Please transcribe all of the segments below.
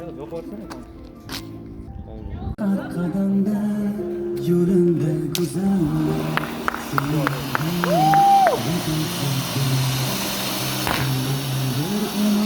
Har qadamda yo'limda go'zal. Bir umr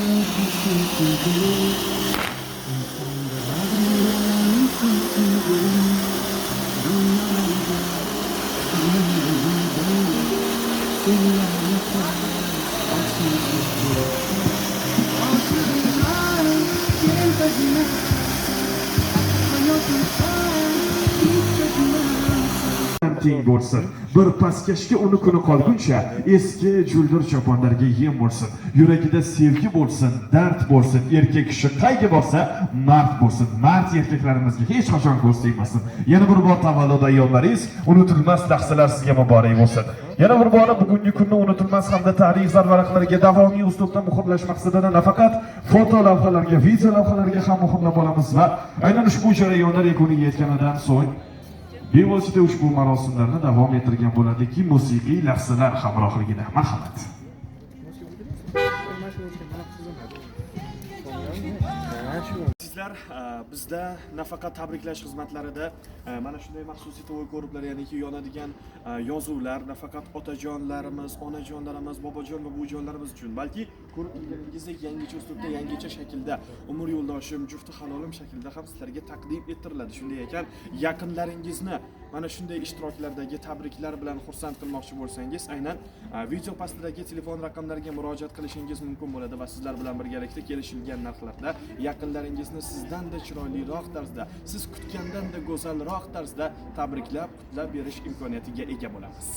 teng bo'lsin. Bir pastkashga uni kuni qolguncha eski juldur choponlarga yem bo'lsin. Yuragida sevgi bo'lsin, dard bo'lsin. Erkak kishi qayga borsa mard bo'lsin. Mard erkaklarimizga hech qachon ko'z tegmasin. Yana bir bor tavallud ayyomlaringiz, unutilmas lahzalar sizga muborak bo'lsin. Yana bir bora bugungi kunni unutilmas hamda tarix zarvaraqlariga davomiy uslubda muhrlash maqsadida nafaqat foto lavhalarga, video lavhalarga ham muhrlab olamiz va aynan ushbu jarayonlar yakuniga yetganidan so'ng bevosita ushbu marosimlarni davom ettirgan bo'ladiki, musiqiy lahzalar hamrohligida. Marhamat. Sizlar bizda nafaqat tabriklash xizmatlarida mana shunday maxsusiy to'y ko'riblar, ya'niki yonadigan yozuvlar nafaqat otajonlarimiz, onajonlarimiz, bobojon va buvijonlarimiz uchun, balki ko'rib turganingizdek yangicha uslubda, yangicha shaklda umr yo'ldoshim, jufti halolim shaklida ham sizlarga taqdim ettiriladi. Shunday ekan, yaqinlaringizni mana shunday ishtiroklardagi tabriklar bilan xursand qilmoqchi bo'lsangiz, aynan video pastidagi telefon raqamlariga murojaat qilishingiz mumkin bo'ladi va sizlar bilan birgalikda kelishilgan narxlarda yaqinlaringizni sizdan-da chiroyliroq tarzda, siz kutgandan-da go'zalroq tarzda tabriklab, qutlab berish imkoniyatiga ega bo'lamiz.